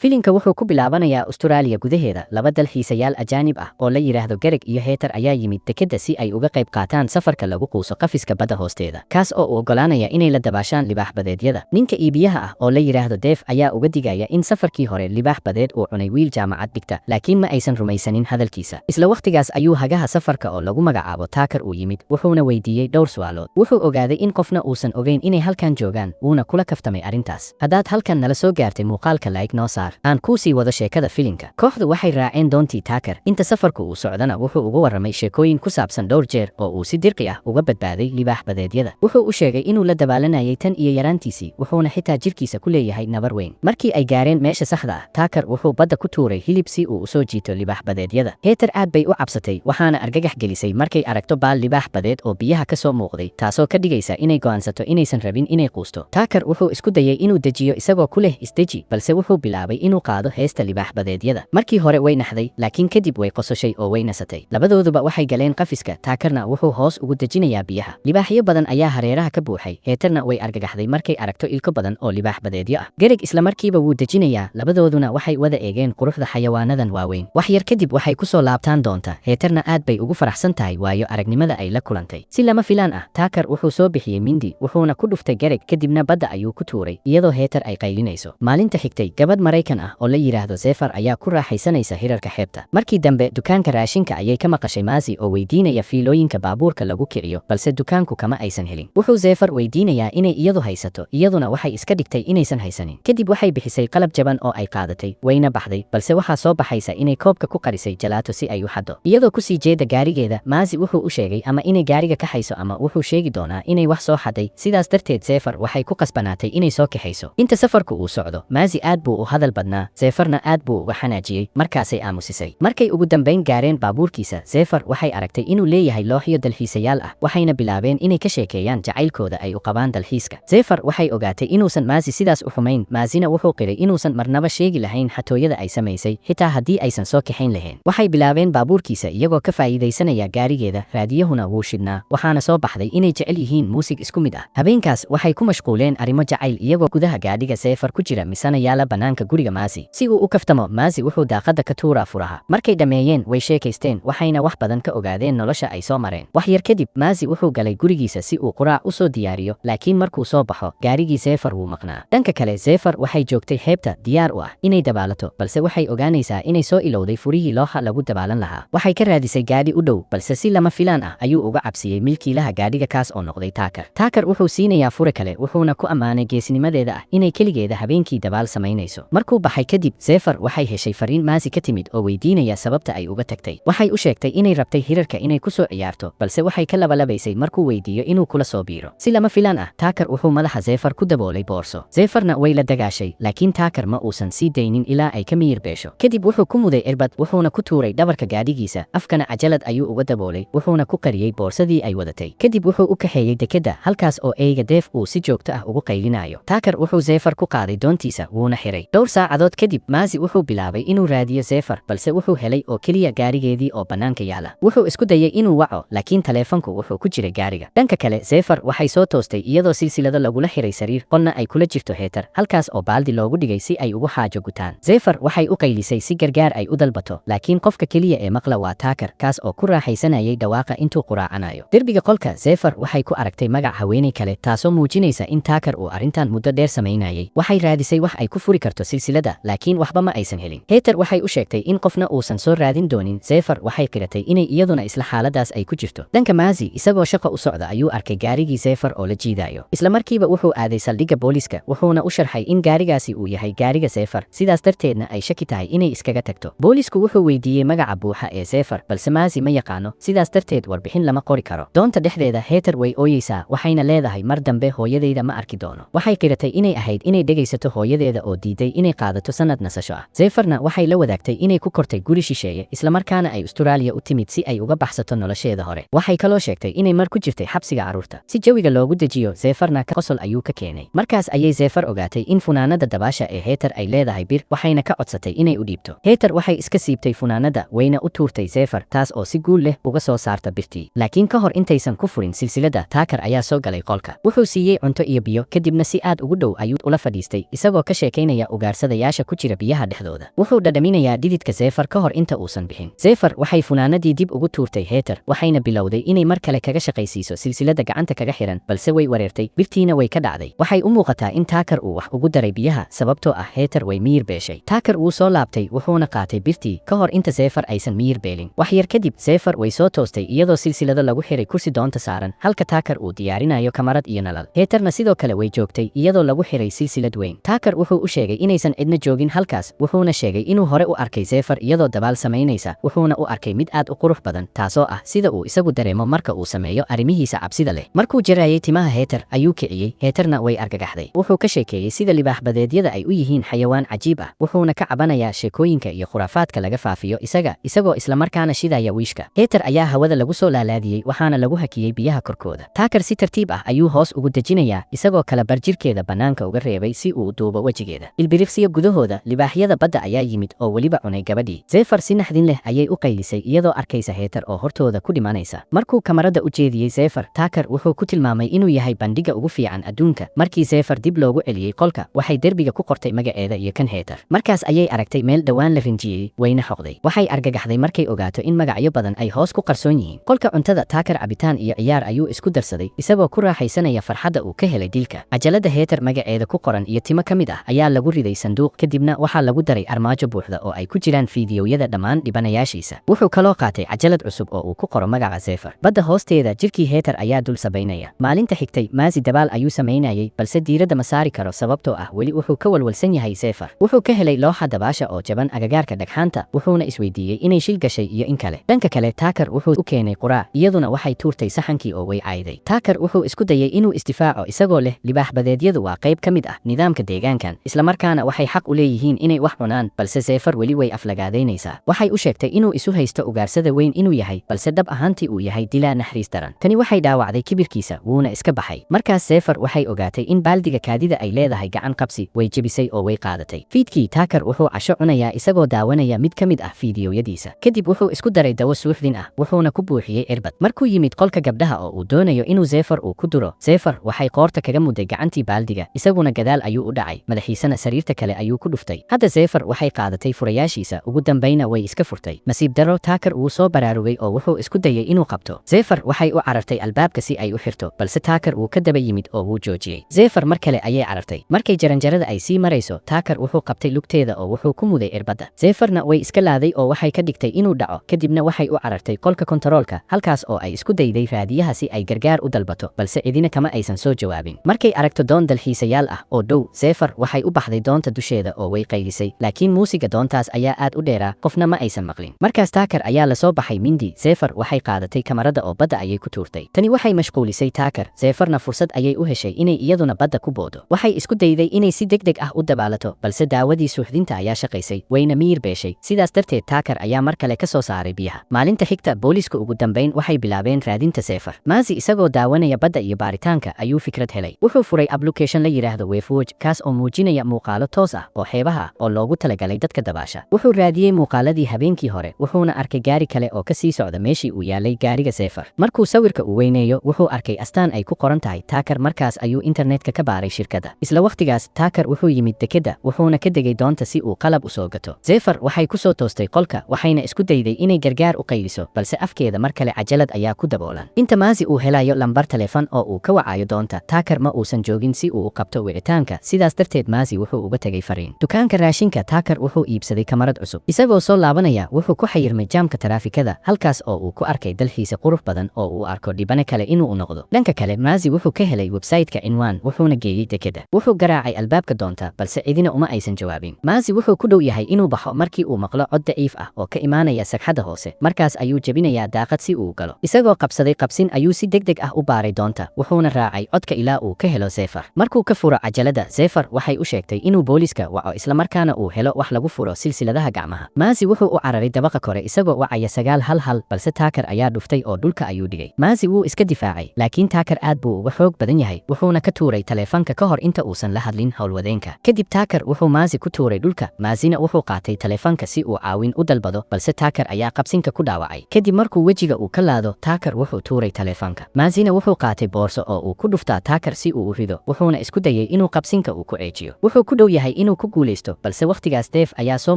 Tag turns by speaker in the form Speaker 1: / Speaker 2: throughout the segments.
Speaker 1: Filimka wuxuu ku bilaabanayaa Australia gudaheeda. Laba dalxiisayaal ajaanib ah oo la yidhaahdo Greg iyo Heather ayaa yimid dekedda si ay uga qayb qaataan safarka lagu quuso qafiska badda hoosteeda, kaas oo u oggolaanaya inay la dabaashaan libaax badeedyada. Ninka iibiyaha ah oo la yidhaahdo Dave ayaa uga digaya in safarkii hore libaax badeed uu cunay wiil jaamacad dhigta, laakiin ma aysan rumaysanin hadalkiisa. Isla wakhtigaas ayuu hagaha safarka oo lagu magacaabo Tucker uu yimid, wuxuuna weydiiyey dhowr su'aalood. Wuxuu ogaaday in qofna uusan ogeyn inay halkan joogaan, wuuna kula kaftamay arrintaas. Haddaad halkan nala soo gaartay, muuqaalka like noo saar. Aan kuu sii wado sheekada filimka. Kooxdu waxay raaceen doontii Tucker. Inta safarku uu socdana wuxuu uga warramay sheekooyin ku saabsan dhowr jeer oo uu si dirqi ah uga badbaaday libaax badeedyada. Wuxuu u sheegay inuu la dabaalanayay tan iyo yaraantiisii, wuxuuna xitaa jirkiisa ku leeyahay nabar weyn. Markii ay gaareen meesha saxda ah, Tucker wuxuu badda ku tuuray hilib si uu usoo jiito libaax badeedyada. Heather aad bay u cabsatay, waxaana argagax gelisay markay aragto baal libaax badeed oo biyaha ka soo muuqday, taasoo ka dhigaysa inay go'aansato inaysan rabin inay quusto. Tucker wuxuu isku dayay inuu dejiyo isagoo ku leh "Isdeji," balse wuxuu bilaabay inuu qaado heesta libaax badeedyada. Markii hore way naxday, laakiin kadib way qososhay oo way nasatay. Labadooduba waxay galeen qafiska, Tuckerna wuxuu hoos ugu dejinayaa biyaha. Libaaxyo badan ayaa hareeraha ka buuxay. Heatherna way argagaxday markay aragto ilko badan oo libaax badeedyo ah. Greg isla markiiba wuu dejinayaa, labadooduna waxay wada eegeen quruxda xayawaanadan waaweyn. Wax yar kadib waxay ku soo laabtaan doonta. Heatherna aad bay ugu faraxsan tahay waayo aragnimada ay la kulantay. Si lama filaan ah, Tucker wuxuu soo bixiyey mindi, wuxuuna ku dhuftay Greg, kadibna badda ayuu ku tuuray iyadoo Heather ay qaylinayso. Maalinta xigtay, gabadh Maraykan ah oo la yidhaahdo Zefar ayaa ku raaxaysanaysa hirarka xeebta. Markii dambe dukaanka raashinka ayay ka maqashay Maasi oo weydiinaya fiilooyinka baabuurka lagu kiciyo, balse dukaanku kama aysan helin. Wuxuu Zefar weydiinayaa inay iyadu haysato, iyaduna waxay iska dhigtay inaysan haysanin. Kadib waxay bixisay qalab jaban oo ay qaadatay, wayna baxday, balse waxaa soo baxaysa inay koobka ku qarisay jalaato si ay u xaddo. Iyadoo kusii jeeda gaarigeeda, Maasi wuxuu u sheegay ama inay gaariga ka hayso ama wuxuu sheegi doonaa inay wax soo xaday. Sidaas darteed Zefar waxay ku qasbanaatay inay soo kaxayso. Inta safarku uu socdo, Maasi aad buu u hadal badnaa, Zefarna aad buu uga xanaajiyey, markaasay aamusisay. Markay ugu dambayn gaareen baabuurkiisa, Zefar waxay aragtay inuu leeyahay looxyo dalxiisayaal ah, waxayna bilaabeen inay ka sheekeeyaan jacaylkooda ay u qabaan dalxiiska. Zefar waxay ogaatay inuusan Maasi sidaas u xumayn. Maasina wuxuu qiray inuusan marnaba sheegi lahayn xatooyada ay samaysay, xitaa haddii aysan soo kaxayn lahayn. Waxay bilaabeen baabuurkiisa iyagoo ka faa'iidaysanaya gaarigeeda, raadiyahuna wuu shidhnaa, waxaana soo baxday inay jecel yihiin muusig isku mid ah. Habeenkaas waxay ku mashquuleen arrimo jacayl iyagoo gudaha gaadhiga Zefar ku jira, misana yaala bannaanka guriga Maasi. Si uu u kaftamo, Maasi wuxuu daaqadda ka tuuraa furaha. Markay dhammeeyeen way sheekaysteen, waxayna wax badan ka ogaadeen nolosha ay soo mareen. Wax yar kadib Maasi wuxuu galay gurigiisa si uu quraac u soo diyaariyo, laakiin markuu soo baxo gaarigii Zefar wuu maqnaa. Dhanka kale, Zefar waxay joogtay xeebta, diyaar u ah inay dabaalato, balse waxay ogaanaysaa inay soo ilowday furihii looxa lagu dabaalan lahaa. Waxay ka raadisay gaadhi u dhow, balse si lama filaan ah ayuu uga cabsiyey milkiilaha gaadhiga, kaas oo noqday Tucker. Tucker wuxuu siinayaa fure kale, wuxuuna ku ammaanay geesinimadeeda ah inay keligeeda habeenkii dabaal samaynayso. Markuu baxay kadib, Zefar waxay heshay fariin Maasi ka timid oo weydiinaya sababta ay uga tagtay. Waxay u sheegtay inay rabtay hirarka inay ku soo ciyaarto, balse waxay ka labalabaysay markuu weydiiyo inuu kula soo biiro. Si lama filaan ah, Tucker wuxuu madaxa Zefar ku daboolay boorso. Zefarna way la dagaashay, laakiin Tucker ma uusan sii daynin ilaa ay ka miyir beesho. Kadib wuxuu ku muday irbad, wuxuuna ku tuuray dhabarka gaadhigiisa, afkana cajalad ayuu uga daboolay, wuxuuna ku qariyey boorsadii ay wadatay. Kadib wuxuu u kaxeeyey dekedda, halkaas oo eyga Dave uu si joogto ah ugu qaylinayo. Tucker wuxuu Zefar ku qaaday doontiisa, wuuna xiray. Dhowr saacadood kadib Maasi wuxuu bilaabay inuu raadiyo Zefar, balse wuxuu helay oo keliya gaarigeedii oo bannaanka yaala. Wuxuu isku dayay inuu waco, laakiin taleefanku wuxuu ku jiray gaariga. Dhanka kale, Zefar waxay soo toostay iyadoo silsilado lagula xiray sariir, qolna ay kula jirto Heather, halkaas oo baaldi loogu dhigay si ay ugu xaajo gutaan. Zefar waxay u qaylisay si gargaar ay u dalbato, laakiin qofka keliya ee maqla waa Tucker, kaas oo ku raaxaysanayay dhawaaqa intuu quraacanayo. Derbiga qolka, Zefar waxay ku aragtay magac haweeney kale, taasoo muujinaysa in Tucker uu arrintan muddo dheer samaynayay. Waxay raadisay wax ay ku furi karto silsilada, laakiin waxba ma aysan helin. Heather waxay u sheegtay in qofna uusan soo raadin doonin. Zefar waxay qiratay inay iyaduna isla xaaladaas ay ku jirto. Dhanka Maasi, isagoo shaqo u socda ayuu arkay gaarigii Zefar oo la jiidayo. Isla markiiba wuxuu aaday saldhigga booliska, wuxuuna u sharxay in gaarigaasi uu yahay gaariga Zefar, sidaas darteedna ay shaki tahay inay iskaga tagto. Boolisku wuxuu weydiiyey magaca buuxa ee Zefar, balse Maasi ma yaqaano, sidaas darteed warbixin lama qori karo. Doonta dhexdeeda Heather way ooyeysaa, waxayna leedahay: "Mar dambe hooyadayda ma arki doono." Waxay qiratay inay ahayd inay dhegaysato hooyadeeda oo diiday inay qaadato sanad nasasho ah. Zefarna waxay la wadaagtay inay ku kortay guri shisheeye, islamarkaana ay Australia u timid si ay uga baxsato nolosheeda hore. Waxay kaloo sheegtay inay mar ku jirtay xabsiga carruurta. Si jawiga loogu dejiyo, Zefarna ka qosol ayuu ka keenay. Markaas ayay Zefar ogaatay in funaanada dabaasha ee Heather ay leedahay bir, waxayna ka codsatay inay u dhiibto. Heather waxay iska siibtay funaanada, wayna u tuurtay Zefar, taas oo si guul leh uga soo saarta birtii. Laakiin ka hor intaysan ku furin silsilada, Tucker ayaa soo galay qolka. Wuxuu siiyey cunto iyo biyo, kadibna si aad ugu dhow ayuu ula fadhiistay isagoo ka sheekaynaya ugaarsada. Ugaarsadeyaasha ku jira biyaha dhexdooda. Wuxuu dhadhaminayaa dhididka Zefer ka hor inta uusan bixin. Zefer waxay funaanadii dib ugu tuurtay Heter, waxayna bilowday inay mar kale kaga shaqaysiiso silsilada gacanta kaga xiran, balse way wareertay, birtiina way ka dhacday. Waxay u muuqataa in Taakar uu wax ugu daray biyaha, sababtoo ah Heter way miyir beeshay. Taakar wuu soo laabtay, wuxuuna qaatay birtii ka hor inta Zefer aysan miyir beelin. Wax yar kadib, Zefer way soo toostay iyadoo silsilado lagu xiray kursi doonta saaran, halka Taakar uu diyaarinayo kamarad iyo nalal. Heterna sidoo kale way joogtay iyadoo lagu xiray silsilad weyn. Taakar wuxuu u sheegay inaysan cidna joogin halkaas, wuxuuna sheegay inuu hore u arkay Zefer iyadoo dabaal samaynaysa, wuxuuna u arkay mid aad u qurux badan, taasoo ah sida uu isagu dareemo marka uu sameeyo arrimihiisa cabsida leh. Markuu jarayay timaha Heter ayuu kiciyey, Heterna way argagaxday. Wuxuu ka sheekeeyey sida libaax badeedyada ay u yihiin xayawaan cajiib ah, wuxuuna ka cabanayaa sheekooyinka iyo khuraafaadka laga faafiyo isaga, isagoo islamarkaana shidaya wiishka. Heter ayaa hawada lagu soo laalaadiyey, waxaana lagu hakiyey biyaha korkooda. Taakar si tartiib ah ayuu hoos ugu dejinayaa, isagoo kala bar jirkeeda bannaanka uga reebay si uu u duubo wejigeeda. Ilbiriqsiyo gudahooda, libaaxyada badda ayaa yimid oo weliba cunay gabadhii. Zefer si naxdin leh ayay u qaylisay iyadoo arkaysa Heter oo hortooda ku dhimanaysa. Markuu kamarada u jeediyey Zefer, Taakar wuxuu ku tilmaamay inuu yahay bandhiga ugu fiican adduunka. Markii Zefer dib loogu celiyey qolka, waxay derbiga ku qortay magaceeda iyo kan Heter. Markaas ayay aragtay meel dhowaan la rinjiyey, wayna xoqday. Waxay argagaxday markay ogaato in magacyo badan ay hoos ku qarsoon yihiin. Qolka cuntada, Taakar cabitaan iyo ciyaar ayuu isku darsaday, isagoo ku raaxaysanaya farxadda uu ka helay dilka. Cajalada Heter magaceeda ku qoran iyo timo ka mid ah ayaa lagu riday sanduuq, kadibna waxaa lagu daray armaajo buuxda oo ay ku jiraan fiidiyowyada dhammaan dhibanayaashiisa. Wuxuu kaloo qaatay cajalad cusub oo uu ku qoro magaca Zefer. Badda hoosteeda, jirkii Heter ayaa dul sabaynaya. Maalinta xigtay, Maasi dabaal ayuu samaynayay, balse diiradda ma saari karo, sababtoo ah weli wuxuu ka walwalsan yahay Zefer. Wuxuu ka helay looxa dabaasha oo jaban agagaarka dhagxaanta, wuxuuna isweydiiyey inay shil gashay iyo in kale. Dhanka kale, Taakar wuxuu u keenay quraac, iyaduna waxay tuurtay saxankii oo way caayday. Taakar wuxuu isku dayay inuu isdifaaco, isagoo leh libaax badeedyadu waa qayb ka mid ah nidaamka deegaankan, islamarkaana waxay xaq u leeyihiin inay wax cunaan, balse Zefer weli way aflagaadaynaysaa. Waxay u sheegtay inuu isu haysto ugaarsada weyn inuu yahay, balse dhab ahaantii uu yahay dilaa naxariis daran. Tani waxay dhaawacday kibirkiisa, wuuna iska baxay. Markaas Zefer waxay ogaatay in baaldiga kaadida ay leedahay gacan qabsi, way jebisay oo way qaadatay. Fiidkii, Taakar wuxuu casho cunayaa isagoo daawanaya mid ka mid ah fiidiyowyadiisa. Kadib wuxuu isku daray dawo suuxdin ah, wuxuuna ku buuxiyey cirbad. Markuu yimid qolka gabdhaha oo uu doonayo inuu Zefer uu ku duro, Zefer waxay qoorta kaga mudday gacantii baaldiga, isaguna gadaal ayuu u dhacay, madaxiisana sariirta kale ayuu ku dhuftay. Hadda Zefer waxay qaadatay furayaashiisa, ugu dambayna way iska furtay. Nasiib darro, Taakar wuu soo baraarugay oo wuxuu isku dayay inuu qabto. Zefer waxay u carartay albaabka si ay u xirto, balse Taakar wuu ka daba yimid oo wuu joojiyey. Zefer mar kale ayay carartay. Markay jaranjarada ay sii marayso, Taakar wuxuu qabtay lugteeda oo wuxuu ku muday cirbadda. Zeferna way iska laaday oo waxay ka dhigtay inuu dhaco, kadibna waxay u carartay qolka kontaroolka, halkaas oo ay isku dayday raadiyaha si ay gargaar u dalbato, balse cidina kama aysan soo jawaabin. Markay aragto doon dalxiisayaal ah oo dhow, Zefer waxay u baxday doonta dusheeda oo way qaylisay, laakiin muusiga doontaas ayaa aad u dheeraa, qofna ma aysan maqlin. Markaas Taakar ayaa lasoo baxay mindi. Zefer waxay qaadatay kamarada oo badda ayay ku tuurtay. Tani waxay mashquulisay Taakar, Zeferna fursad ayay u heshay inay iyaduna badda ku boodo. Waxay isku dayday inay si degdeg ah u dabaalato, balse daawadii suuxdinta ayaa shaqaysay, wayna miyir beeshay. Sidaas darteed Taakar ayaa mar kale ka soo saaray biyaha. Maalinta xigta, booliisku ugu dambayn waxay bilaabeen raadinta Zefer. Maasi isagoo daawanaya badda iyo baaritaanka ayuu fikrad helay. Wuxuu furay application la yidhaahdo WaveWatch, kaas oo muujinaya muuqaalo toos ah oo xeebaha ah oo loogu talagalay dadka dabaasha. Wuxuu raadiyey muuqaaladii habeenkii hore, wuxuuna arkay gaari kale oo ka sii socda meeshii uu yaalay gaariga Zefer. Markuu sawirka uu weyneeyo, wuxuu arkay astaan ay ku qoran tahay Taakar. Markaas ayuu internetka ka baaray shirkadda. Isla waqtigaas, Taakar wuxuu yimid dekedda, wuxuuna ka degay doonta si uu qalab u soo gato. Zefer waxay ku soo toostay qolka, waxayna isku dayday inay gargaar u qayliso, balse afkeeda mar kale cajalad ayaa ku daboolan. Inta Maasi uu helayo lambar taleefan oo uu ka wacayo doonta, Taakar ma uusan joogin si uu u qabto wicitaanka, sidaas darteed Maasi wuxuu uga tegay fariin. Dukaanka raashinka, Taakar wuxuu iibsaday kamarad cusub. Isagoo soo laabanaya, wuxuu ku xayirmay jaamka taraafikada, halkaas oo uu ku arkay dalxiise qurux badan oo uu arko dhibane kale inuu u noqdo. Dhanka kale, Maasi wuxuu ka helay website-ka cinwaan, wuxuuna geeyey dekedda. Wuxuu garaacay albaabka doonta, balse cidina uma aysan jawaabin. Maasi wuxuu ku dhow yahay inuu baxo markii uu maqlo cod daciif ah oo ka imaanaya sagxadda hoose. Markaas ayuu jebinayaa daaqad si uu u galo. Isagoo qabsaday qabsin ayuu si degdeg ah u baaray doonta, wuxuuna raacay codka ilaa uu ka helo Zefer. Markuu ka furo cajalada, Zefer waxay u sheegtay inuu booliska waco islamarkaana uu helo wax lagu furo silsiladaha gacmaha. Maasi wuxuu u cararay dabaqa kore isagoo wacaya 911, balse Taakar ayaa dhuftay oo dhulka ayuu dhigay. Maasi wuu iska difaacay, laakiin Taakar aad buu uga xoog badan yahay, wuxuuna ka tuuray taleefanka ka hor inta uusan la hadlin howlwadeenka. Kadib Taakar wuxuu Maasi ku tuuray dhulka, Maasina wuxuu qaatay taleefanka si uu caawin u dalbado, balse Taakar ayaa qabsinka ku dhaawacay. Kadib markuu wejiga uu ka laado, Taakar wuxuu tuuray taleefanka. Maasina wuxuu qaatay boorso oo uu ku dhuftaa Taakar si uu u rido, wuxuuna isku dayay inuu qabsinka uu ku ceejiyo. Wuxuu ku dhow yahay inuu inuu ku guulaysto, balse wakhtigaas Deef ayaa soo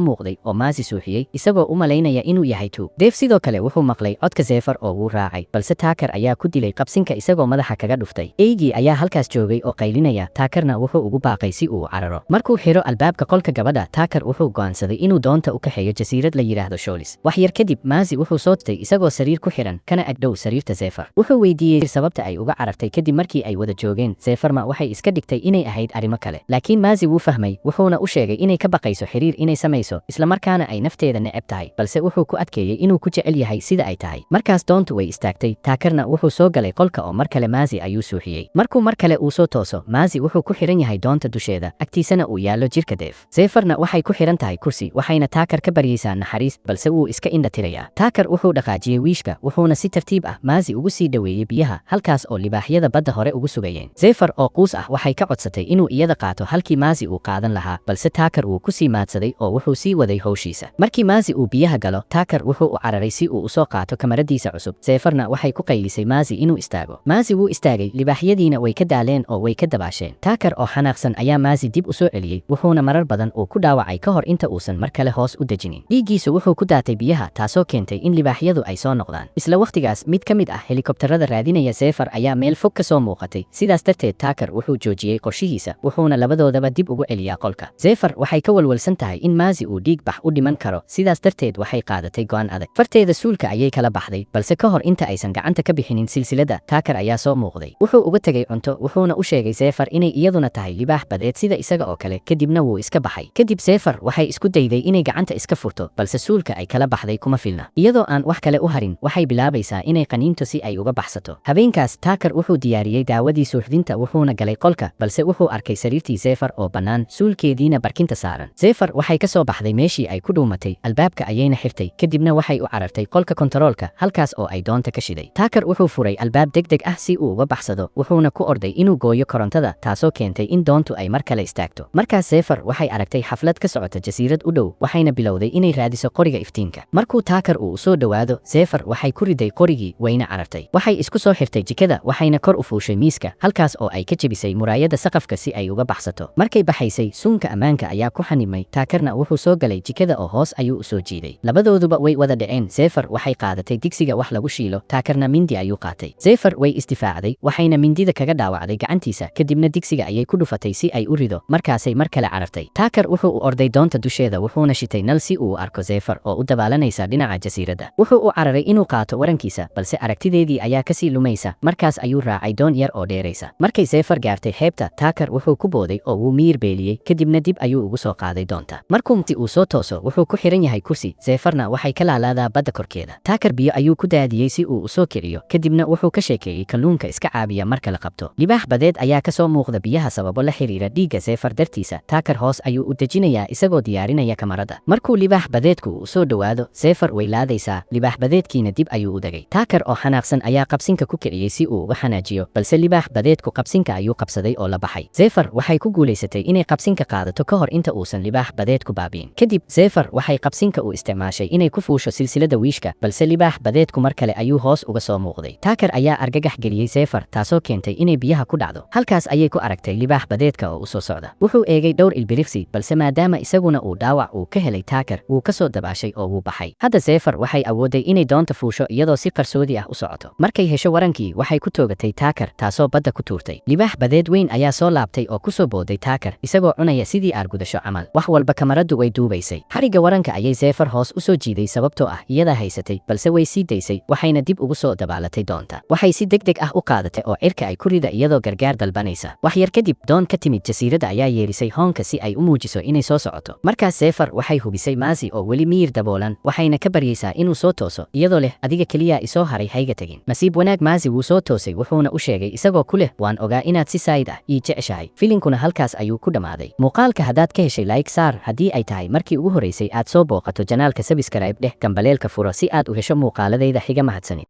Speaker 1: muuqday oo Maasi suuxiyey, isagoo u malaynaya inuu yahay tuug. Deef sidoo kale wuxuu maqlay codka Zefar oo wuu raacay, balse Taakar ayaa ku dilay qabsinka isagoo madaxa kaga dhuftay. Eygii ayaa halkaas joogay oo qaylinaya, Taakarna wuxuu ugu baaqay si uu u cararo. Markuu xiro albaabka qolka gabadha, Taakar wuxuu go'aansaday inuu doonta u kaxeeyo jasiirad la yidhaahdo Sholis. Wax yar kadib Maasi wuxuu soo tay isagoo sariir ku xiran, kana agdhow sariirta Zefar. Wuxuu weydiiyey sababta ay uga carartay kadib markii ay wada joogeen. Zefarma waxay iska dhigtay inay ahayd arrimo kale, laakiin Maasi wuu fahmay, wuxuuna u sheegay inay ka baqayso xiriir inay samayso, islamarkaana ay nafteeda neceb tahay, balse wuxuu ku adkeeyey inuu ku jecel yahay sida ay tahay. Markaas doontu way istaagtay, Taakarna wuxuu soo galay qolka oo mar kale Maasi ayuu suuxiyey. Markuu mar kale uu soo tooso, Maasi wuxuu ku xiran yahay doonta dusheeda, agtiisana uu yaallo jirka Deef. Zefarna waxay ku xiran tahay kursi, waxayna Taakar ka baryaysaa naxariis, balse wuu iska indha tirayaa. Taakar wuxuu dhaqaajiyey wiishka, wuxuuna si tartiib ah Maasi ugu sii dhoweeyey biyaha, halkaas oo libaaxyada badda hore ugu sugayeen. Zefar oo quus ah waxay ka codsatay inuu iyada qaato halkii Maasi uu qaadan lahaa, balse Taakar wuu ku sii maadsaday oo wuxuu sii waday howshiisa. Markii Maasi uu biyaha galo, Taakar wuxuu u cararay si uu usoo qaato kamaradiisa cusub. Zefarna waxay ku qaylisay Maasi inuu istaago. Maasi wuu istaagay, libaaxyadiina way ka daaleen oo way ka dabaasheen. Taakar oo xanaaqsan ayaa Maasi dib u soo celiyey, wuxuuna marar badan uu ku dhaawacay ka hor inta uusan mar kale hoos u dejinin. Dhiiggiisu wuxuu ku daatay biyaha, taasoo keentay in libaaxyadu ay soo noqdaan. Isla wakhtigaas mid ka mid ah helikobtarada raadinaya Zefar ayaa meel fog ka soo muuqatay, sidaas darteed Taakar wuxuu joojiyey qorshihiisa, wuxuuna labadoodaba dib ugu celiyaa qolka. Zefar waxay ka walwalsan tahay in Maasi uu dhiig bax u dhiman karo, sidaas darteed waxay qaadatay go'aan adag. Farteeda suulka ayay kala baxday, balse ka hor inta aysan gacanta ka bixinin silsiladda, Taakar ayaa soo muuqday. Wuxuu uga tegay cunto, wuxuuna u sheegay Zefar inay iyaduna tahay libaax badeed sida isaga oo kale, kadibna wuu iska baxay. Kadib Zefar waxay isku dayday inay gacanta iska furto, balse suulka ay kala baxday kuma filna. Iyadoo aan wax kale u harin, waxay bilaabaysaa inay qaniinto si ay uga baxsato. Habeenkaas Taakar wuxuu diyaariyey daawadii suuxdinta, wuxuuna galay qolka, balse wuxuu arkay sariirtii Zefar oo bannaan, suulkeediina barkinta saaran. Zefar waxay ka soo baxday meeshii ay ku dhuumatay, albaabka ayayna xirtay, kadibna waxay u carartay qolka kontaroolka, halkaas oo ay doonta ka shiday. Taakar wuxuu furay albaab degdeg ah si uu uga baxsado, wuxuuna ku orday inuu gooyo korontada, taasoo keentay in doontu ay mar kale istaagto. Markaas Zefar waxay aragtay xaflad ka socota jasiirad u dhow, waxayna bilowday inay raadiso qoriga iftiinka. Markuu Taakar uu soo dhowaado, Zefar waxay ku riday qorigii, wayna carartay. Waxay isku soo xirtay jikada, waxayna kor u fuushay miiska, halkaas oo ay ka jebisay muraayadda saqafka si ay uga baxsato. Markay baxaysay, suunka ammaanka ayaa ku xanimay. Taakarna wuxuu soo galay jikada oo hoos ayuu u soo jiiday. Labadooduba way wada dhaceen. Zefar waxay qaadatay digsiga wax lagu shiilo, Taakarna mindi ayuu qaatay. Zefar way isdifaacday, waxayna mindida kaga dhaawacday gacantiisa, kadibna digsiga ayay ku dhufatay si ay u rido, markaasay mar kale carartay. Taakar wuxuu u orday doonta dusheeda, wuxuuna shitay nal si uu u arko Zefar oo u dabaalanaysa dhinaca jasiiradda. Wuxuu u cararay inuu qaato warankiisa, balse aragtideedii ayaa kasii lumaysa, markaas ayuu raacay doon yar oo dheeraysa. Markay Zefar gaartay xeebta, Taakar wuxuu ku booday oo wuu miyir beeliyey, kadibna dib ayuu ugu soo qaaday doonta. Markuu mti uu soo tooso, wuxuu ku xiran yahay kursi, Zefarna waxay ka laalaadaa badda korkeeda. Taakar biyo ayuu ku daadiyey si uu u soo kiciyo, kadibna wuxuu ka sheekeeyey kalluunka iska caabiya marka la qabto. Libaax badeed ayaa ka soo muuqda biyaha sababo la xiriira dhiigga Zefar dartiisa. Taakar hoos ayuu u dejinayaa isagoo diyaarinaya kamarada. Markuu libaax badeedku u soo dhowaado, Zefar way laadaysaa, libaax badeedkiina dib ayuu u degay. Taakar oo xanaaqsan ayaa qabsinka ku kiciyey si uu uga xanaajiyo, balse libaax badeedku qabsinka ayuu qabsaday oo la baxay. Zefar waxay ku guulaysatay inay qabsinka qaadato ka hor inta uusan libaax badeedku baabi'in. Kadib Zefar waxay qabsinka u isticmaashay inay ku fuusho silsilada wiishka, balse libaax badeedku mar kale ayuu hoos uga soo muuqday. Taakar ayaa argagax geliyey Zefar, taasoo keentay inay biyaha ku dhacdo. Halkaas ayay ku aragtay libaax badeedka oo u soo socda. Wuxuu eegay dhowr ilbiriqsi, balse maadaama isaguna uu dhaawac uu ka helay Taakar, wuu ka soo dabaashay oo wuu baxay. Hadda Zefar waxay awooday inay doonta fuusho iyadoo si qarsoodi ah u socoto. Markay hesho warankii, waxay ku toogatay Taakar, taasoo badda ku tuurtay. Libaax badeed weyn ayaa soo laabtay oo ku soo booday Taakar, isagoo cunaya sidii aargudasho camal. Wax walba kamaradu way duubaysay. Xarigga waranka ayay Zefar hoos u soo jiiday sababtoo ah iyadaa haysatay, balse way sii daysay, waxayna dib ugu soo dabaalatay doonta. Waxay si degdeg ah u qaadatay oo cirka ay ku rida iyadoo gargaar dalbanaysa. Wax yar kadib doon ka timid jasiiradda ayaa yeerisay hoonka si ay u muujiso inay soo socoto. Markaas Zefar waxay hubisay Maasi oo weli miyir daboolan, waxayna ka baryaysaa inuu soo tooso, iyadoo leh adiga keliya isoo haray, hayga tegin. Nasiib wanaag Maasi wuu soo toosay, wuxuuna u sheegay isagoo ku leh waan ogaa inaad si saayid ah ii jeceshahay. Filinkuna halkaas ayuu ku dhammaaday. Muuqaalka haddaad ka heshay like saar, haddii ay tahay markii ugu horeysay aad soo booqato janaalka subscribe dheh, gambaleelka furo si aad u hesho muuqaaladayda xiga. Mahadsanid.